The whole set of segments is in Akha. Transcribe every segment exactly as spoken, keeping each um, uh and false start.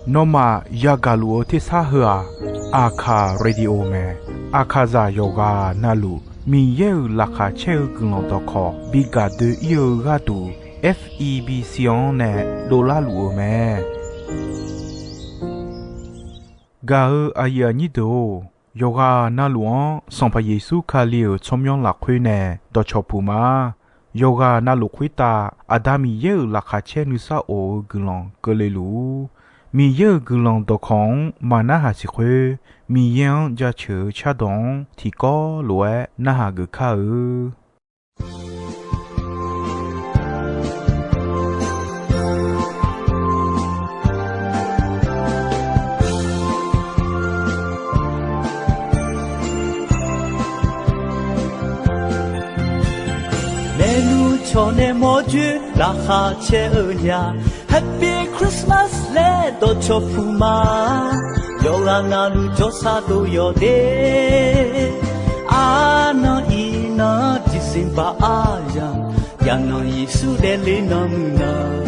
Nawmaf yagaq luf-eu tersar heu-aq, Aqkaq Radio mae. Aqkaqzaq yawqghaq navluf Miqyaer-euq laqkhaq caer-eu guiqlanq dawqkawq bi gaq doe-ir-eu gharduq, F E B C-anr nae dovlar luf-eu mae. Gaq-eu aqyuif aqnyir deuq-or, yawqghaq navluf-anr Sanqpaq Yeqsur Kali-euq tsawrmyanr lafkhoer nae dawqcawq puq ma. Yawqghaq navluf khoertav Aqda Miqyaer-euq laqkhaq caer nuisar of-eu guiqlanq keuvle luf-ur. Miqyaer-euq guiqlanq dawqkawq-anr maqnarhaq siq khoer, Miqyaer-anr jaceuq-eu cardawq-anr tiqkawv lof-aer narhaq geuf kar-eu. Maernmr cawq nae mawrjoer laqkhaq caer-eu nya, Happy Christmas laer dawqcawq puq ma. Yawqghaq navluf jawrsar dov yawq de. Arnan iqnan December aryamq, yaqnan Yeqsur daefle nan muiq nan.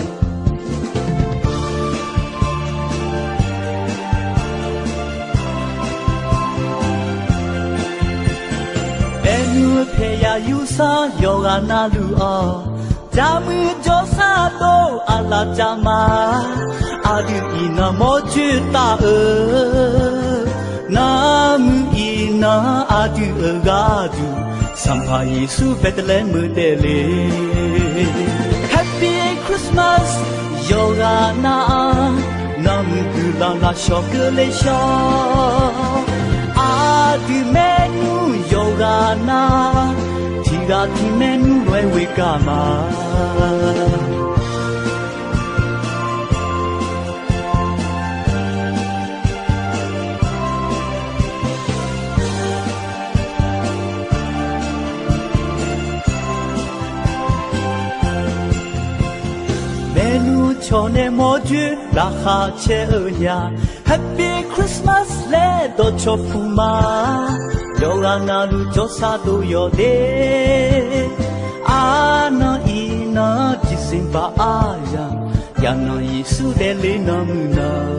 Maernmr paeqyaq yursanr yawqghaq navluf-awq, jaqmuiq jawrsar dov aqlaf jav ma. Aqdui iqnan mawrjoer taf-eu, nanrmuiq iqnan aqdui-euq gharduq, Sanqpaq Yeqsur Beqtaeqlaeq meuq daefle. Happy Christmas yawqghaq nav-anr, nanrmuiq guiqlanq lafshawq keuvle shawr. Aqdui maernmr yawqghaq nav, tiqghaq tiq maernmr lof-aer ghoe gar ma. Maernmr cawq nae mawrjoer laqkhaq caer-eu nya, Happy Christmas laer dawqcawq puq ma. Yawqghaq navluf jawrsar dov yawq de. Arnan iqnan December aryamq, yaqnan Yeqsur daefle nan muiq nan.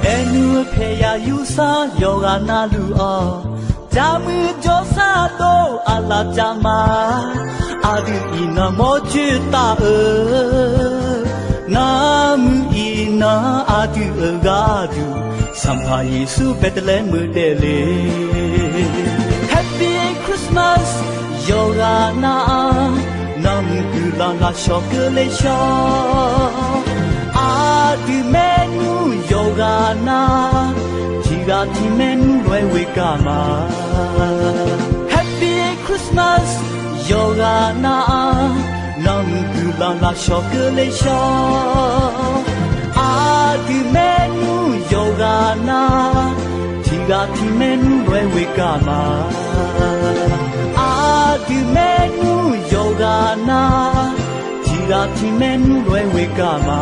Maernmr paeqyaq yursanr yawqghaq navluf-awq, jaqmuiq jawrsar dov aqlaf jav ma. Aqdui iqnan mawrjoer taf-eu, nanrmuiq iqnan aqdui-euq gharduq, Sanqpaq Yeqsur Beqtaeqlaeq meuq daefle. Happy Christmas yawqghaq nav-anr, nanrmuiq guiqlanq lafshawq keuvle shawr. Aqdui maernmr yawqghaq nav, tiqghaq tiq maernmr lof-aer ghoe gar ma. Happy Christmas yawqghaq nav-anr, nanrmuiq guiqlanq lafshawq keuvle shawr. Aqdui maernmr yawqghaq nav, tiqghaq tiq maernmr lof-aer ghoe gar ma. Aqdui maernmr yawqghaq nav, tiqghaq tiq maernmr lof-aer ghoe gar ma.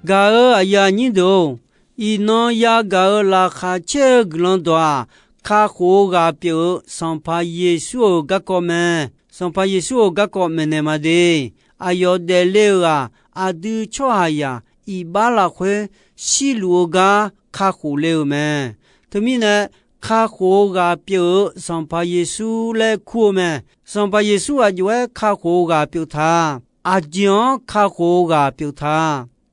Gaq-eu aqyuif aqnyir deuq-or, iqnan yagaq-euq laqkhaq caer-eu guiqlanq dawq-aq, kakhof-eu ghaq pyeuf-eu Sanqpaq Yeqsur-euq garkawv mae. Sanqpaq Yeqsur-euq garkawv maeqnaeq ma de. Aqyawf daefle-euq-aq, aqdui tsawrhaqzaq iqbax lafkhoer shirluf-eu gar kakhof le-euq mae. Teumirnae, kakhof-eu ghaq pyeuf-eu Sanqpaq Yeqsur laer kur-eu mae. Sanqpaq Yeqsur aqjox-aer kakhof-eu ghaq pyeuf ta. Aqjeq-anr kakhof-eu ghaq pyeuf ta.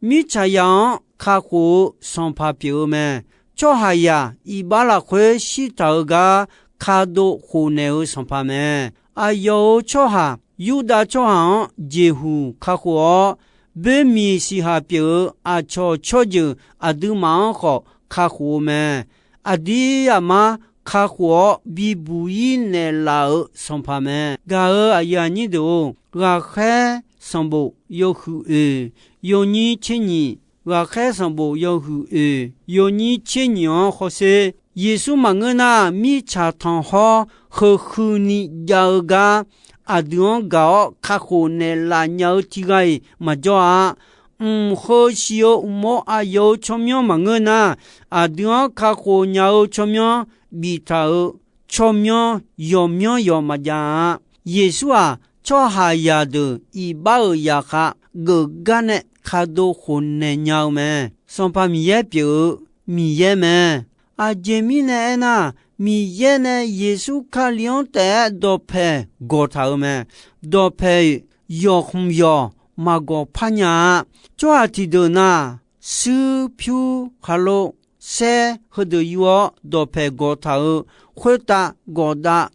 Mirtsaqzaq-anr kakhof-eu Sanqpaq pyeuf-eu mae. Tsawrhaqzaq iqbax lafkhoer shirtaq-eu gar kadov khofnaeq-eu Sanqpaq mae. Aqyawf-euq tsawrhaq, Yurdav tsawrhaq-anr jeqhuq kakhof-awr, boermiq siqhaq pyeuf-eu aqcawq tsawrjeuq aqduimaf-anr khawf kakhof-eu mae. Aqdir aqmar kakhof-awr bibuq-ir naeqlaf-euq Sanqpaq mae. Gaq-eu aqyuif aqnyir deuq-or, ghaqkhaer sanqbof yawhuiq oeq yawnyir tser nyiq Ghaqkhaer sanqbof yawhuiq oeq yawnyir tser nyiq-anr hawsher. Yeqsur maqngeur nar, mirtsaq tanq hawr heu huini jav-eu gar aqdui-anr gaq-awr kakhof naeqlaf nya-eu tiq ghaq-iq maqjawr-a. Mq heu siq-eu uqmov aqyawf-euq tsawrmyanr maqngeur nar, aqdui-anr kakhof nya-eu tsawrmyanr biftaq-euq tsawrmyanr yawqmyanr yawq maqjav-a. Yeqsur-aq, tsawrhaqzaq deuq iqbax-euq zaqkhav geufgar nae kadov khofnaeq nya-eu mae. Sanqpaq Miqyaer pyeuf-eu Miqyaer mae. Aqjeq mirnae aernar, Miqyaer nae Yeqsur Kali-anr taef-aer dawqpaeq gawqtaq-euq mae. Dawqpaeq yawqkhmq yawq maqgawq par nya-a. Tsawrhaq tiqdeuq na, shuir pyur khaqlo saer heudeuq yur-awr dawqpaeq gawqtaq-euq khoertav gawqdav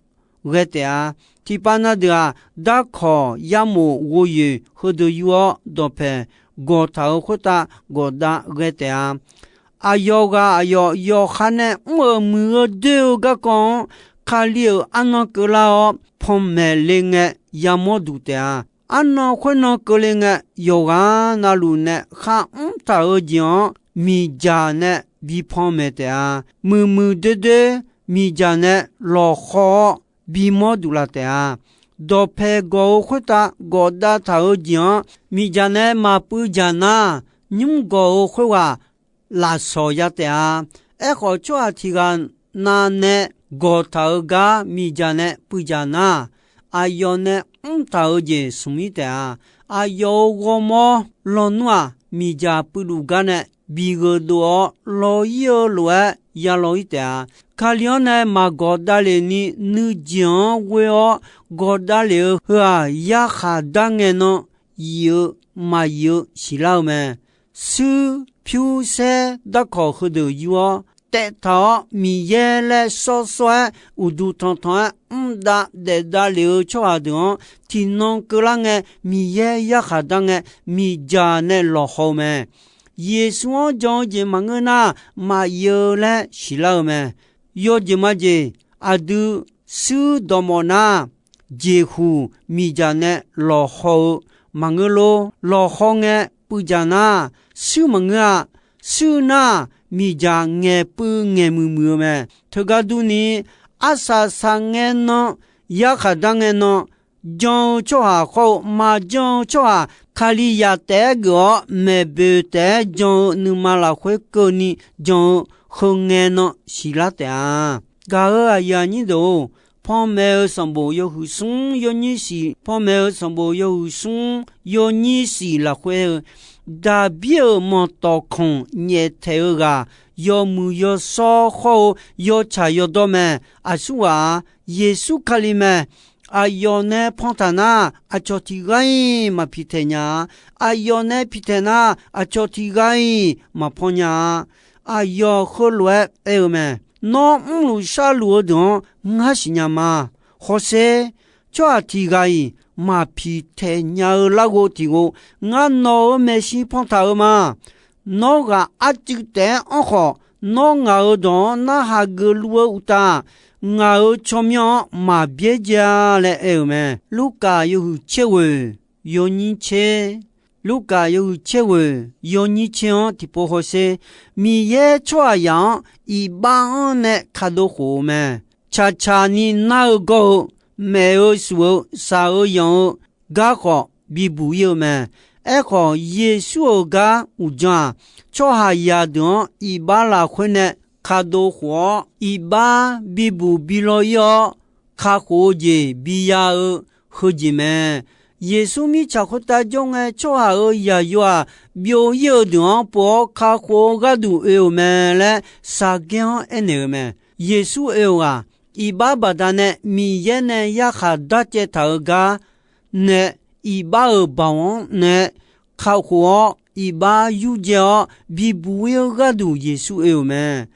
ghae taef-a. Tiqpav na deuq-aq, darkawq yarmof ghovyoeq heudeuq yur-awr dawqpaeq gawqtaq-euq khoertav gawqdav ghae taef-a. Aqyawf ghaq aqyawf yawqha nae mr-euq muiq-eu doer-eu garkawv-anr Kali-euq arnan keuvlar-awr panmaeq le ngae yamawr duq taef-a. Arnan khoernan keuvle ngae, yawqghaq navluf nae kharmr taq-eu jeq-anr miqdzaq nae bi panmaeq taef-a. Muiqmuiq doerdoer miqdzaq nae lawqhaw-awr bimawr duq laf taef-a. Dawqpaeq gawq-eu khoertav gawqdav taq-eu jeq-anr miqdzaq nae maqpuiv dzaq nar, nymr gawq-eu khoerghaq lafsawq ya taef-a. Aerkhawf, tsawrhaq tiq ghaq nav nae gawqtaq-eu gar miqdzaq nae puiv dzaq nar, aqyawf nae mr taq-eu jeq smq-ir taef-a. Aqyawf-euq ghawrmawr lawnmr-aq, miqdzaq puivluf gar nae bi gheudov-awr law-ir-eu lof-aer ya law-ir taef-a. Kali-anr nae maqgawq davlef ni nuijeq-anr ghoe-awr gawq davlef-eu heu-aq, yarkhaq dar ngae nan yif-eu maqyif-eu siqlar-eu mae. Shuir pyur saer darkawq heudeuq yur-awr taev taq-awr, Miqyaer laer sawr sawr-aer uqduq tanqtanq-aer mr dav daef davlef-eu tsawrhaq deuq-anr tiqnan keuvlar ngae, Miqyaer yarkhaq dar ngae, miqdzaq nae lawqhaw-eu mae. Yeqsur-anr jan-eu jeq maqngeur nar, maqyif-eu laer siqlar-eu mae. Yawjeq majeq, aqdui shuir dawqmawf nar, jeqhuq miqdzaq nae lawqhaw-eu maqngeur lor. Lawqhaw ngae puiv dzaq nar, shuir maqngeur-a. Shuir nar, miqdzaq ngaeqpuiv ngaeqmuiq muiq-eu mae. Teugar durni, arsaq saqngae nan, yarkhaq dar ngae nan, jan-eu tsawrhaq khawr-eu maqjan-eu tsawrhaq, Kalizaq taef-aer geuf-awr maeqboeq taef-aer jan-eu nuima lafkhoer keuvni jan-eu heu ngae nan siqlar taef-a. Gaq-euq aqyuif aqnyir deuq-or, panmaeq-eu sanqbof yawhuiq smr yawnyir siq, panmaeq-eu sanqbof yawhuiq smr yawnyir siq lafkhoer-eu, Daqbir-euq manqtawf khanq nyaeftaeq-eu ghaq, yawmuiq yawshawr khawr-eu yawtsaq yawdawr mae. Aqsurghaq-aq, Yeqsur Kali mae. Aqyawf nae pantaq nar, aqcawq tiq ghaq-iq maq piqtaeq nya-a. Aqyawf nae piqtaeq nar, aqcawq tiq ghaq-iq maqpan nya-a. Aqyawf heulof-aer aer-eu mae. Nawr mrluf sharluf-eu deuq-anr ngar siqnya ma. Hawsher, tsawrhaq tiq ghaq-iq maq piqtaeq nya-eu larghov tiq ghov, ngar nawq-euq maeqshi pantaq-eu ma. Nawr ghaq arcuiv taef-aer anr khawf, nawr ngaq-euq dawq-anr narhaq geufluf-eu uqtaf, ngaq-euq tsawrmyanr-anr maq byaerdzae-a laer aer-euq mae. Lurkaf yawhuiq tser ghoeq yawnyir tser, Lurkaf yawhuiq tser ghoeq yawnyir tser-anr tiqpov hawsher, Miqyaer tsawrhaqzaq-anr iqbax-anr nae kadov khof-eu mae. Tsaqtsaq ni nar-eu gawr-eu, maef-eu shuf-eu, shaq-eu yanq-eu gar khawf bibuq-ir-eu mae. Aerkhawf, Yeqsur-euq gar uqdzan-aq, tsawrhaqzaq deuq-anr iqbax lafkhoer nae kadov khof-awr, iqbax bibuq bilaw-ir-awr, kakhof-eu jeq biya-eu heujeq mae. Yeqsur mirtsaq khoertav jawr ngae, tsawrhaq-euq yaqyo-aq, byov-ir-eu deuq-anr pov-awr kakhof-eu gharduq oe-euq mae laer, Saqgaer-anr aernaeq-eu mae. Yeqsur oe-euq-aq, iqbax baqdanae Miqyaer nae yarkhaq darcaev taq-eu gar nae, iqbax-euq baoq-anr nae kakhof-awr, iqbax yurdzae-awr bibuq-ir-eu gharduq Yeqsur oe-euq mae.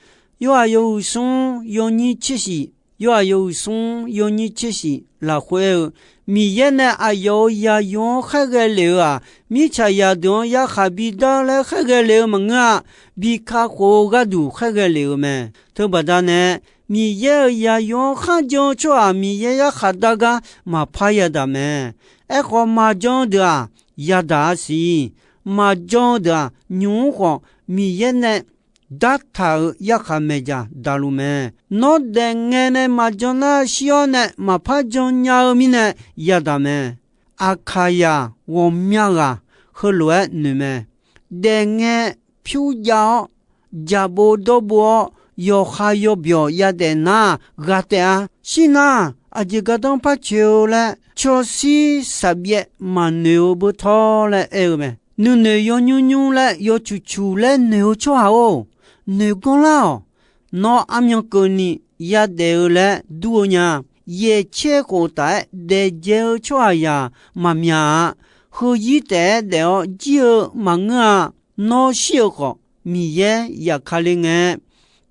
Yorhaq yawhuiq smr yawnyir tser shif, Yorhaq yawhuiq smr yawnyir tser shif lafkhoer-eu, Miqyaer nae aqyawf-euq yaqyo-anr khaerghae lef-eu-aq, mirtsaqzaq deuq-anr yarkhaq bidar laer khaerghae lef-eu maqngeur-a. Bi kakhof-eu gharduq khaerghae lef-eu mae. Teubaqda nae, Miqyaer-euq yaqyo-anr kharjan-eu tsawrhaq Miqyaer yarkhaq dar gar maqpar yadaq mae. Aerkhawf, maqjan-eu deuq-aq, yadaq-a siq. Maqjan-eu deuq-aq, nymq-mr khawf Miqyaer nae dartaq-euq yarkhaq maeqdzaq daqluf mae. Nawr daefngae nae maqjan nar, shir-awr nae maqpar jan nya-eu mirnae yadaq mae. Aqkaqyaq ghawqmya ghaq heulof-aer noeq mae. Daefngae pyur jav-awr, jaqbov dawrbov-awr, yawqha yawbyawq yadaef nar-aq, ghaq taef-a. Shir nar, aqjeq gardanr par coeq-eu laer, cawrshir saqbyaev maqnoeq-eu beutawr laer aer-eu mae. Nuinoeq yawnymr nymr laer yawcuq cuq laer noeq-eu tsawrhaq-or, noeq ganr lar-awq. Nawr armyan keuvni yadaef-eu laer dur-eu nya. Yaeq caer khof taf-aer daef dzae-eu tsawrhaqzaq maqmyaq-a. Heuzir taef-aer daef-awr jir-eu maqngeur-a. Nawr shir-eu khawf, Miqyaer yaf ka le ngae,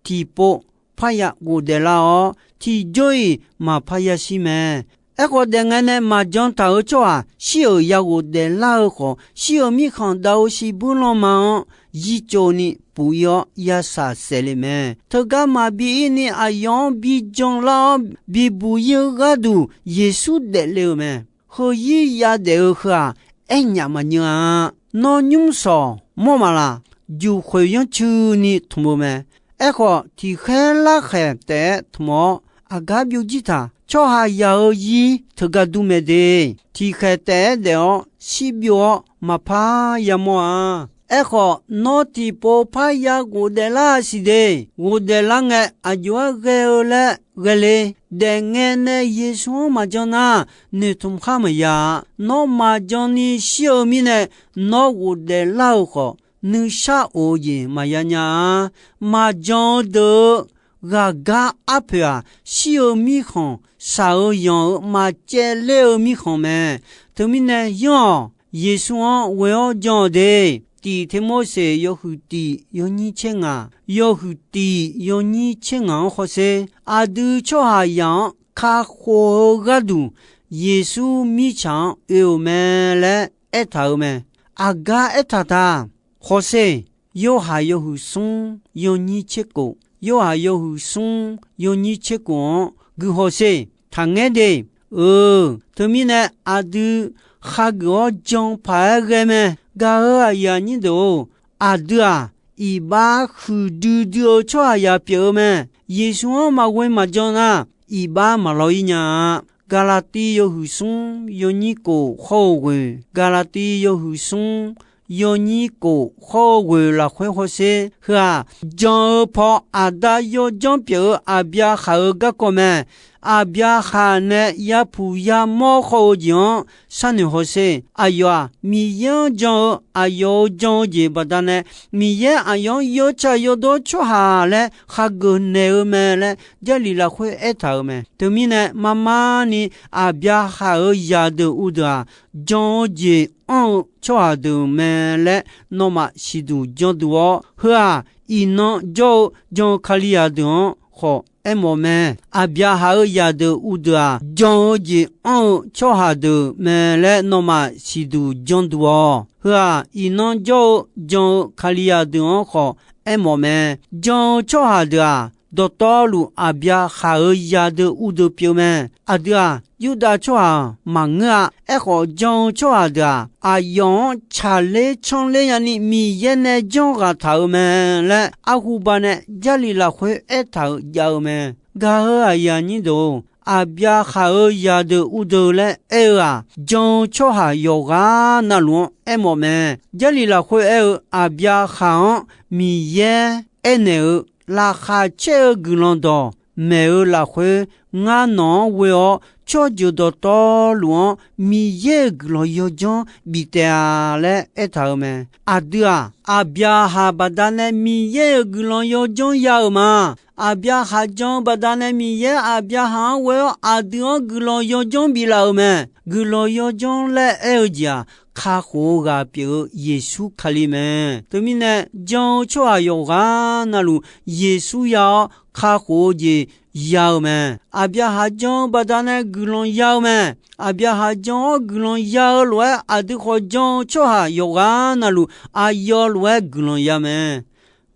tiqpov parya ghofdaef lar-awr, tiqjawr-iq maqpar yashir mae. Aerkhawf, daefngae nae maqjan taq-euq tsawrhaq shir-euq ya ghofdaef lar-eu khawf, shir-euq mirkhanq dav-eu shiqbuir lanma-anr yirtsov ni puq ir-awr, yashaq saef le mae. Teugar maqbi ir ni aqyawf-anr bi jan lar-awr, bibuq ir-eu gharduq Yeqsur daefle-euq mae. Heuzir yadaef-eu heu-aq, aernyaf maqnyeuv-a. Nawr nymr shawq mawr maqlaq? Juqkhoeq yanrcuini tmq-eu mae. Aerkhawf, tiqkhaer larkhaeq taef-aer tmq-awr, aqgar byovjir taq. Tsawrhaqzaq-euq zir teugar dur mae de. Tiqkhaeq taef-aer daef-awr shirbyov-awr, maqpar yamawr-a. Aerkhawf, nawr tiqpov parya ghofdaef lar-a siq de. Ghofdaef lar ngae, aqjox-aer ghae-eu laer ghae le. Daefngae nae Yeqsur-anr maqjan nar, noeqtmq khar maqya-a. Nawr maqjan ni shir-eu mirnae, nawr ghofdaef lar-eu khawf, nuishar of-eu jeq maqya nya-a. Maqjan-eu deuq-eu ghaqgar arpoeq-aq, shir-eu mirkhanq, shaq-eu yanq-eu maqcaevler-eu mirkhanq mae. Teumirnae yanr-awq. Yeqsur-anr ghoe-awr jan-awq de. Tiq Tirmorseq yawhuiq tiq yawnyir tser ngaq, yawhuiq tiq yawnyir tser ngaq-anr hawsher. Aqdui tsawrhaqzaq-anr kakhof-eu gharduq, Yeqsur mirtsaq-anr oe-euq mae laer aertaq-euq mae. Aqgar aertaq taq? Hawsher. Yorhaq yawhuiq smr yawnyir tser kof, Yorhaq yawhuiq smr yawnyir tser kof-anr guihaw sher. Taqngaer de. Euq, teumirnae aqdui khageuf-awr jan paq-aer ghae mae. Gaq-euq aqyuif aqnyir deuq-or, aqdui-aq, iqbax huiqdui dui-eu tsawrhaqzaq pyeuf-eu mae. Yeqsur-anr maqghoe maqjan nar, iqbax maqlaw ir nya-a. Gaqlaqtiv yawhuiq smr yawnyir kof hawr-eu ghoeq, Gaqlaqtiv yawhuiq smr yawnyir kof hawr-eu ghoeq lafkhoer hawsher. Heu-aq, jan-eu paw aqda yawdzanr pyeuf-eu Aqbyaqhaq-euq garkawv mae. Aqbyaqhaq nae yapuq yamawr khawr-eu jeq-anr sharnoeq hawsher. Aqyawf-aq, Miqyaer-anr jan-eu aqyawf-euq jan-eu jeq baqdanae, Miqyaer aqyawf-anr yawtsaq yawdawr tsawrhaq laer khageuf naeq-eu mae laer Jarlif lafkhoer aertaq-euq mae. Teumirnae marmar ni Aqbyaqhaq-euq zaqdeuq uvdeuq-aq, jan-eu jeq anr-eu tsawrhaq deuq mae laer nawmaf siqduq janduq-awr, heu-aq, iqnan jawr-eu jan-eu Kalizaq deuq-anr khawf aermawf mae. Aqbyaqhaq-euq zaqdeuq uvdeuq-aq, jan-eu jeq anr-eu tsawrhaq deuq mae laer nawmaf siqduq janduq-awq. Heu-aq, iqnan jawr-eu jan-eu Kalizaq deuq-anr khawf aermawf mae. Jan-eu tsawrhaq deuq-aq, dawqtawvluf Aqbyaqhaq-euq zaqdeuq uvdeuq pyeuf mae. Aqdui-aq, Yurdav tsawrhaq maqngeur-a. Aerkhawf, jan-eu tsawrhaq deuq-aq, aqyawf-anr tsaqler canrler nyani Miqyaer nae janr ghaq taq-euq mae laer arhuba nae Jarlif lafkhoer aertaq-euq jav-eu mae. Gaq-euq aqyuif aqnyir deuq-or, Aqbyaqhaq-euq zaqdeuq uvdeuq laer aer-eu-aq, jan-eu tsawrhaq yawqghaq navluf-anr aermawf mae. Jarlif lafkhoer aer-eu Aqbyaqhaq-anr Miqyaer aernaeq-eu, laqkhaq caer-eu guiqlanq dawq maeq-eu lafkhoer, ngar nawq-anr ghoe-awr tsawrjeuq dawqtawvluf-anr Miqyaer-euq guiqlanq yawdzanr bif taef-a laer aertaq-euq mae. Aqdui-aq, Aqbyaqhaq baqdanae Miqyaer-euq guiqlanq yawdzanr ya-euq ma. Aqbyaqhaq jan-eu baqdanae Miqyaer Aqbyaqhaq-anr ghoe-awr aqdui-anr guiqlanq yawdzanr biflaf-euq mae. Guiqlanq yawdzanr laer aer-eu jeq-aq, kakhof-eu ghaq pyeuf-eu Yeqsur Kali mae. Teumirnae, jan-eu tsawrhaq yawqghaq navluf Yeqsur ya-awr kakhof-eu jeq ya-eu mae. Aqbyaqhaq jan-eu baqdanae guiqlanq ya-eu mae. Aqbyaqhaq jan-awr guiqlanq ya-eu lof-aer, aqdui khawf jan-eu tsawrhaq yawqghaq navluf aqyawf lof-aer guiqlanq ya mae.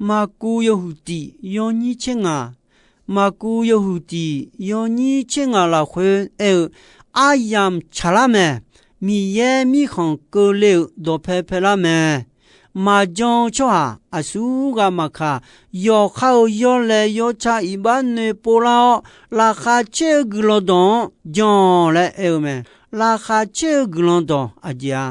Maqkuv yawhuiq tiq yawnyir tser ngaq, Maqkuv yawhuiq tiq yawnyir tser ngaq lafkhoer aer-eu, aryamq tsaqlar mae. Miqyaer mirkhanq keuvle-euq dawqpae paelar mae. Maqjan-eu tsawrhaq aqsurghaq maqkaq, yawqha-euq yawlaeq yawtsaq iqbax noeqpov lar-awr, laqkhaq caer-eu guiqlanq dawq-anr jan laer aer-eu mae. Laqkhaq caer-eu guiqlanq dawq aqjeq-a?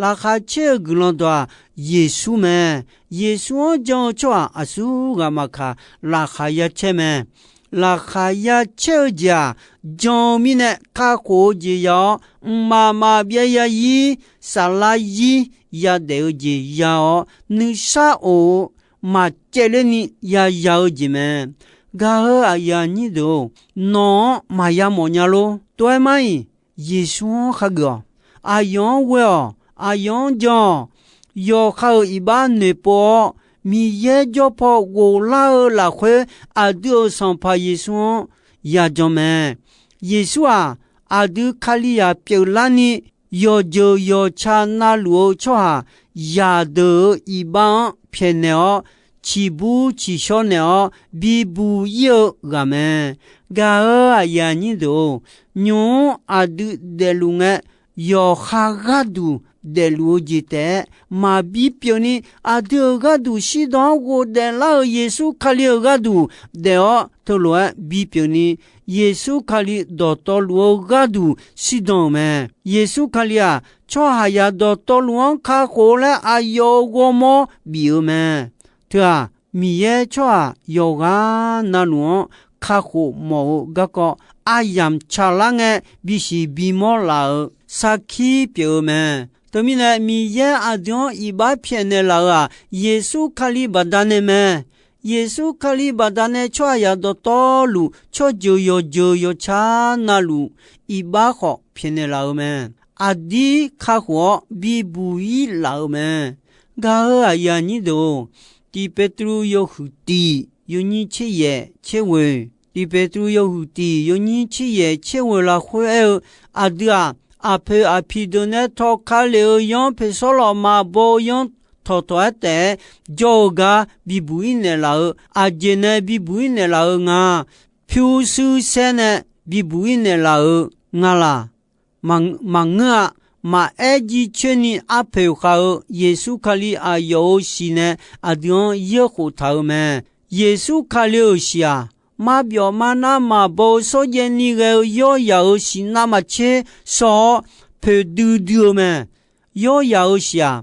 Laqkhaq caer-eu guiqlanq dawq-aq, Yeqsur mae. Yeqsur-anr jan-eu tsawrhaq aqsurghaq maqkaq, laqkhaq ya caer mae. Laqkhaq ya caer-eu jeq-aq, jan-eu mirnae kakhof-eu jeq ya-awr, mqmaq maqbyav ya ir, saflar zir yadaef-eu jeq ya-awr, nuisar of-eu maqcaevler ni yaya-eu jeq mae. Gaq-eu aqyuif aqnyir deuq-or, nawq-anr maqya mawf nya lor. Tov-aer mar-iq, Yeqsur-anr khageuf-awq. Aqyawf-anr ghoe-awq. Aqyawf-anr jan-awq. Yawqha-euq iqbax noeqpov-awr, Miqyaer jawr paw ghoflar-eu lafkhoer, aqdui-euq Sanqpaq Yeqsur-anr yajan mae. Yeqsur-aq, aqdui Kalizaq pyeuflar ni, yawqjeuq yawqtsa navluf-eu tsawrhaq zaqdeuq-euq iqbax-anr pyaeqnaeq-awr, ciqbur ciqshawr naeq-awr bibuq ir-eu ghaq mae. Gaq-eu aqyuif aqnyir deuq-or, nymq-mr aqdui daefluf ngae, yawqha gharduq daefluf-eu jeq taef-aer maqbi pyeuf ni, aqdui-euq gharduq shirdan-anr ghofdaef lar-euq Yeqsur Kali-euq gharduq daef-awr teulof-aer bipyeuf ni, Yeqsur Kali dawqtawvluf-eu gharduq shirdan-euq mae. Yeqsur Kali-aq, tsawrhaqzaq dawqtawvluf-anr kakhof laer aqyawf-euq ghawrmawr bif-eu mae. Teu-aq, Miqyaer tsawrhaq yawqghaq navluf-anr kakhof mawf-eu garkawv aryamq tsaqlar ngae, bisiq bimawr laf-euq sarkir pyeuf-eu mae. Teumirnae, Miqyaer aqdui-anr iqbax pyaeqnaeq laf-euq-aq, Yeqsur Kali baqdanae mae. Yeqsur Kali baqdanae tsawrhaqzaq dawqtawvluf, tsawrjeuq yawqjeuq yawqtsa navluf iqbax khawf pyaeqnaeq laf-eu mae. Aqdir kakhof-awr bibuq ir laf-eu mae. Gaq-eu aqyuif aqnyir deuq-or, Tiq Peqtruv yawhuiq tiq yawnyir tser yaeq tser ghoeq, Tiq Peqtruv yawhuiq tiq yawnyir tser yaeq tser ghoeq lafkhoer aer-eu, aqdui-aq, aqpoeq aqpiq deuq nae tawqka lef-eu yanr, poeqsawr lawq maqbaw-eu yanr tawqtawq-aer taef-aer jawr-eu gar bibuq ir naeqlaf-eu, aqjeq nae bibuq ir naeqlaf-eu nga. Pyurshuir saer nae bibuq ir naeqlaf-eu nga laq? Maq, maqngeur-a. Maqaer jircoer ni arpoeq khav-eu Yeqsur Kali aqyawf-euq siq nae aqdui-anr yaerkhof taq-eu mae. Yeqsur Kali-euq siq-aq, marbyawf marnar maqbaw-eu shawrjaev ni ghae-eu yawryaq-euq siq navmaqtser shaw-awr poeqdui dui-eu mae. Yawryaq-euq siq-aq,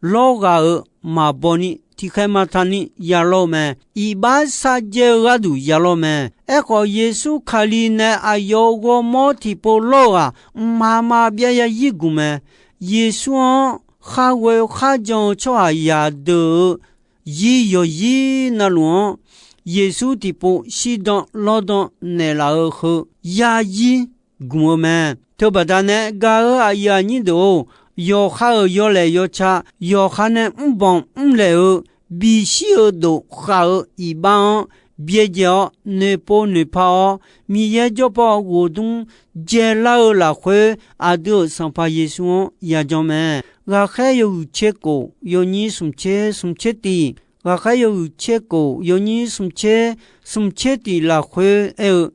lawrghaq-euq maqbaw ni tiqkhaeq maqtaq ni yalawr-eu mae. Iqbax sharjaev-eu gharduq yalawr mae. Aerkhawf, Yeqsur Kali nae aqyawf-euq ghawrmawr tiqpov lawr-eu-aq, mqmaq maqbyav yazir gmq mae. Yeqsur-anr khar ghoe kharjan-eu tsawrhaqzaq deuq-euq zir yawqzir navluf-anr, Yeqsur tiqpov shirdan lawrdan naeqlaf-eu heu yazir gmq-eu mae. Teubaqda nae gaq-eu aqyuif aqnyir deuq-or, yawqha-euq yawlaeq yawtsaq, yawqha nae mrbanq mrlaeq-eu bishir-eu dof khaq-eu iqbax-anr byaerdzae-awr noeqpov noeqpa-awr, Miqyaer jawrpaw ghofdmr dzaelar-eu lafkhoer, aqdui-euq Sanqpaq Yeqsur-anr yajan mae. Ghaqkhaer yawhuiq tser kof yawnyir smq tser smq tser tiq, ghaqkhaer yawhuiq tser kof yawnyir smq tser smq tser tiq lafkhoer aer-eu,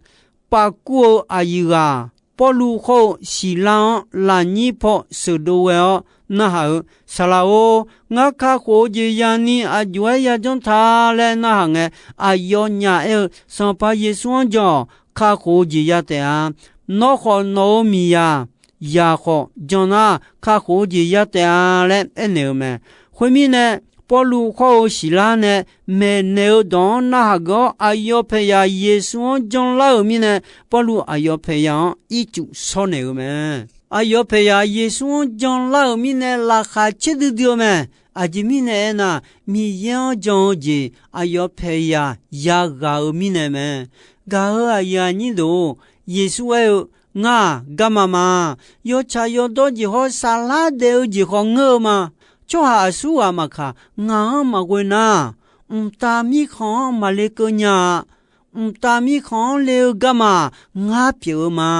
pavkur-eu aqyuif ghaq, Pawrluv khawr-eu Siqlar-anr lafnyir paw sheuqdov ghae-awr narhaq-eu, Saqlaq-or, ngar kakhof-eu jeq yani aq jov-aer yajanr ta laer narhaq ngae, aqyawfnyaf aer-eu, Sanqpaq Yeqsur-anr jan-awq. Kakhof-eu jeq ya taef-a. Nawr khawf nawq-euq miqzaq, zaq khawf jan nar, kakhof-eu jeq ya taef-a laer aernaeq-eu mae. Khoermirnae, Pawrluv khawr-eu Siqlar nae maeqnaeq-eu dawq-anr narhaq geuf-awr, aqyawf paeqzaq Yeqsur-anr janlar-euq mirnae, Pawrluv aqyawf paeqzaq-anr ircuf shawr naeq-eu mae. Aqyawf paeqzaq Yeqsur-anr janlar-euq mirnae laqkhaq caerdui dui-eu mae. Aqjeq mirnae aernar, Miqyaer-anr jan-eu jeq aqyawf paeqzaq yaghaq-euq mirnae mae. Gaq-eu aqyuif aqnyir deuq-or, Yeqsur aer-eu, Ngar-aq garma ma. Yawtsaq yawdawr jeq hawr saflar daef-eu jeq khawf ngeur-eu ma. Tsawrhaq aqsurghaq maqkaq, ngaq-anr maqghoe nar, mqtav mirkhanq-anr maqle keuv nya-a. Mqtav mirkhanq-anr le-eu garma-aq, ngar pyeuf-eu ma.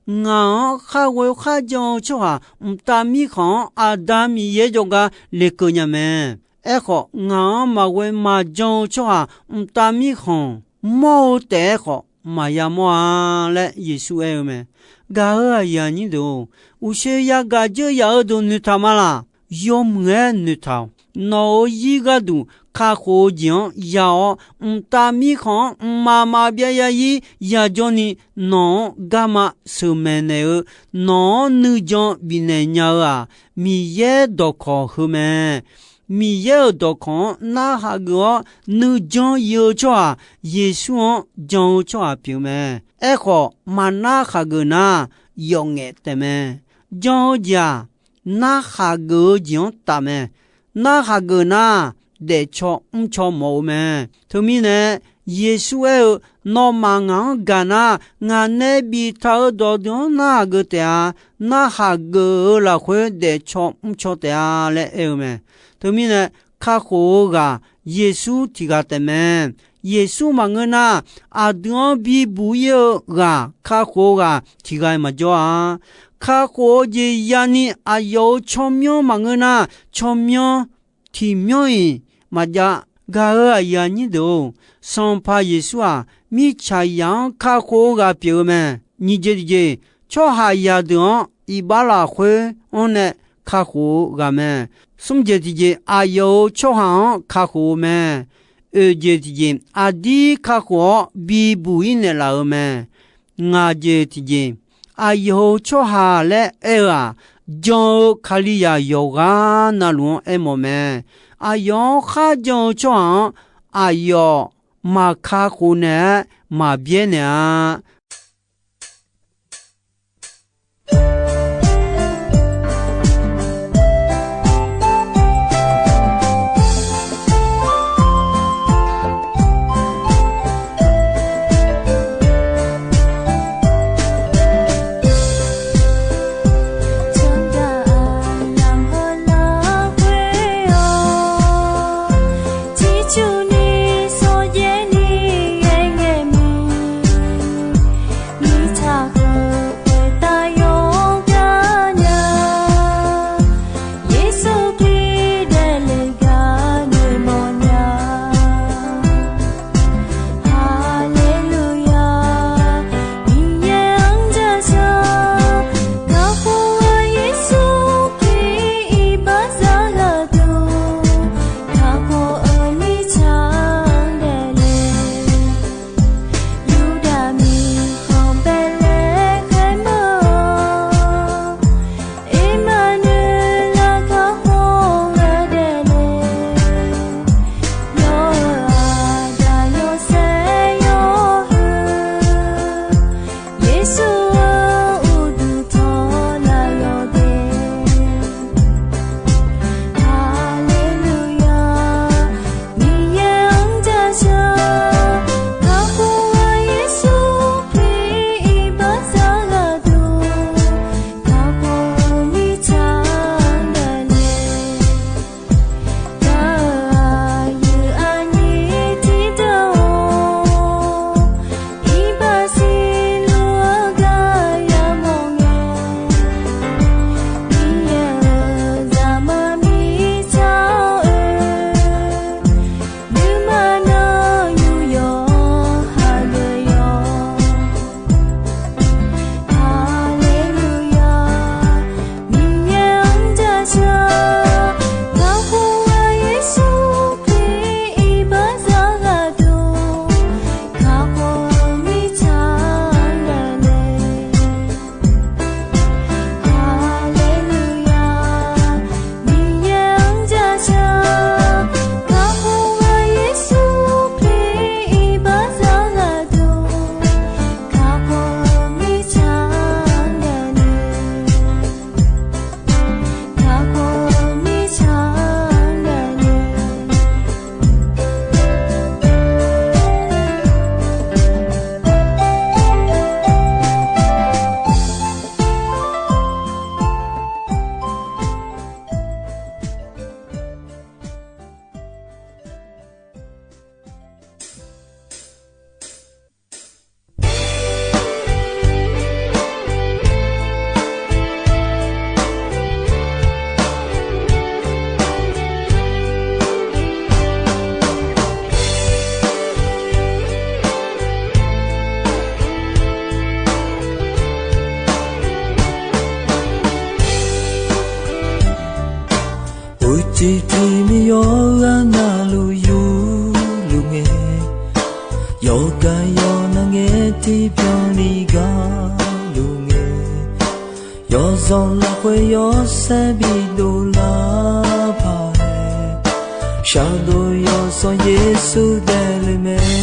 Ngaq-anr khar ghoe kharjan-eu tsawrhaq mqtav mirkhanq-anr Aqda Miqyaer jawrgar lekeuv nya mae. Aerkhawf, ngaq-anr maqghoe maqjan-eu tsawrhaq mqtav mirkhanq mawr-eu taef-aer khawf, maqya mawr-a laer Yeqsur aer-eu mae. Gaq-euq aqyuif aqnyir deuq-or, uqshoe yagaq dzeur yaf-eu deuq noeqtaq ma laq? Yawmuiq-aer noeqtaq-awq. Nawq-euq zir gharduq kakhof-eu jeq-anr ya-awr, mqtav mirkhanq-anr mqmaq maqbyav ya-ir yajawr ni, nawq-anr garma sheuqmaeq naeq-eu, nawq-anr nuijan bifnaeq nya-eu-aq, Miqyaer dawqkawq heu mae. Miqyaer-euq dawqkawq-anr narhaq geuf-awr nuijan ir-eu tsawrhaq, Yeqsur-anr jan-eu tsawrhaq pyeuf mae. Aerkhawf, maqnar khaqgeuf nar, yawf ngaef taef mae. Jan-eu jeq-aq, narhaq geuf-eu jeq-anr taf mae. Narhaq geuf nar, daefcaw mrcaw mawf-eu mae. Teumirnae, Yeqsur aer-eu, Nawmaf ngaq-anr gaq nar, ngaq nae biftaq-euq dawqdeuq-anr narhaq geuf taef-a. Narhaq geuf-eu lafkhoer daefcaw mrcaw taef-a laer aer-eu mae. Teumirnae, kakhof-eu ghaq Yeqsur tiq ghaq taef mae. Yeqsur maqngeur nar, aqdui-anr bibuq ir-eu ghaq kakhof-eu ghaq tiq ghaq maqjawr-a. Kakhof-eu jeq yani aqyawf-euq tsawrmyanr maqngeur nar, tsawrmyanr tiqmyanr-iq maqjav. Gaq-euq aqyuif aqnyir deuq-or, Sanqpaq Yeqsur-aq, mirtsaqzaq-anr kakhof-eu ghaq pyeuf-eu mae. Nyiq jeq tiqjeq, tsawrhaqzaq deuq-anr iqbax lafkhoer-anr nae kakhof-eu ghaq mae. Smr jeq tiqjeq, aqyawf-euq tsawrhaq-anr kakhof-eu mae. Oeq jeq tiqjeq, aqdir kakhof-awr bibuq ir naeqlaf-euq mae. Ngaq jeq tiqjeq, aqyawf-euq tsawrhaq laer aer-eu-aq, jan-eu Kalizaq yawqghaq navluf-anr aermawf mae. Aqyawf-anr kharjan-eu tsawrhaq-anr aqyawf maqkakhof naeq-aer maqbyaer naeq-a. Tiqtiq miqyaw-eu arnavluf yurluf ngae, yawqghaq yawqnav ngae tiqbyan ni gaqluf ngae, yawzanq lafkhoer yawshaef bidov lar paq-aer, shaqdov yawsanr Yeqsur daefle mae.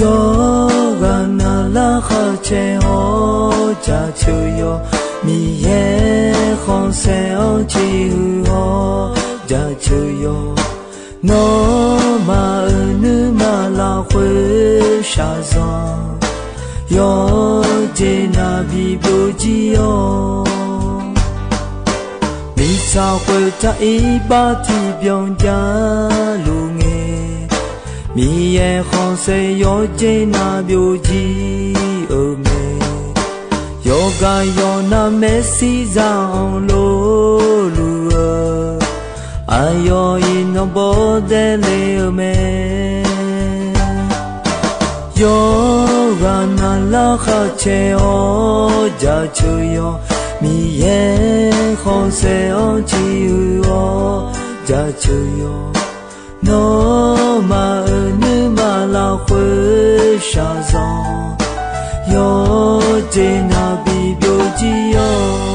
Yawqghaq navlar khar caer-awr jaceuq yawq, Miqyaer khanqsaer-anr ciqhuiq-awr jaceuq yawq. Nawmaf-euq nuima lafkhoer shaqzanq, yawqjeq navluf bibyov jir-awr. Mirtsaq khoertav iqbax tiqbyan javluf ngae, Miqyaer khanqsaer yawqjeq navluf byovjir-euq mae. Yawqghaq yawqnav maersir za-anr lorluf-eu, aqyawf iqnan bawr daefle-eu mae. Yawqghaq navlar khar caer-awr jaceuq yawq, Miqyaer khanqsaer-anr ciqhuiq-awr jaceuq yawq. Nawmaf-euq nuima lafkhoer shaqzanq, yawqjeq navluf bibyov jir-awr.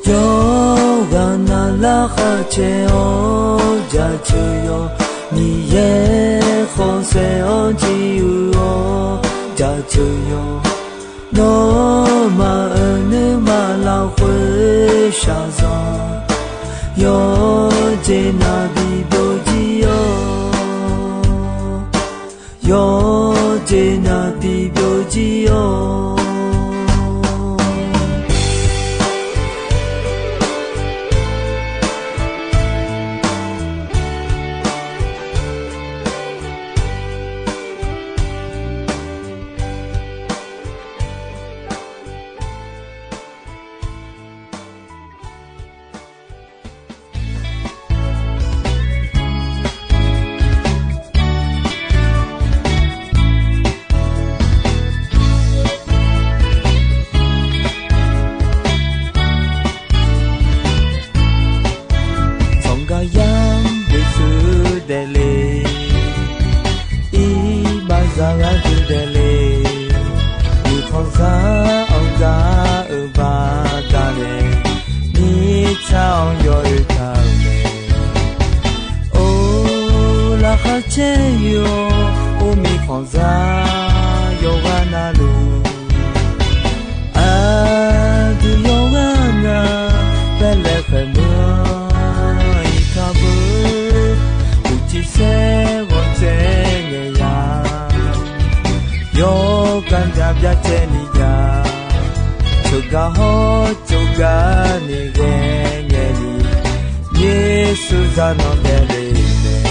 Yawqghaq navlar khar caer-awr jaceuq yawq, Miqyaer khanqsaer-anr ciqhuiq-awr jaceuq yawq. Nawmaf-euq nuima lafkhoer shaqzanq, yawqjeq navluf bibyov jir-awr. Yawqjeq navluf bibyov jir-awr. Tsawrgar yar Yeqsur daefle, iqbax zaqghaq dui daefle, uqkhanqzaq-anr gar-eu baqdanae, mirtsaq-anr yawoe taq-euq mae. Or, laqkhaq caer-awr, or, mirkhanqzaq yawqghaq navluf, aqdui yawqghaq nar, Baeqlaeqhaeq meuq-anr iqkar beu, uqcif saer ghawqtsaev ngaeq ya, yawqgar nar byacaevni ya, ceuqgar hawr ceuqgar ni ghae ngaeq ni, Yeqsur zaqnanq daefle mae.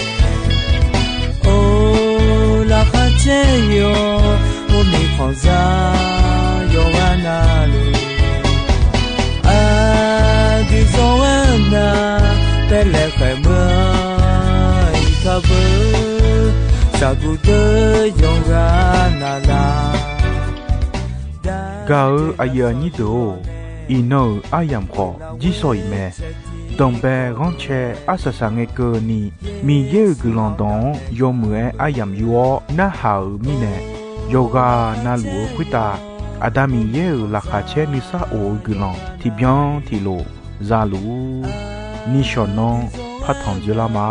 Or, laqkhaq caer-awr, or, mirkhanqzaq yawqghaq navluf, aqdui zawr-aer nar, Baeqlaeqhaeq meuq-anr iqkar beu, shaqguq deuq yawqghaq navluf. Gaq-eu aqyuif aqnyir deuq-or, iqnan-euq aryamq khawf jirsawq iq mae. Danqbae ghanrcae arsaq saqngae keuvni, Miqyaer-euq guiqlanq dawq-anr yawmuiq-aer aryamq yur-awr narhaq-euq mirnae, yawqghaq navluf-eu khoertav Aqda Miqyaer-euq laqkhaq caer nuisar of-eu guiqlanq tiqbyan tiqlof zaluf-ur. Nishawq nanr partanq dzeurlar ma.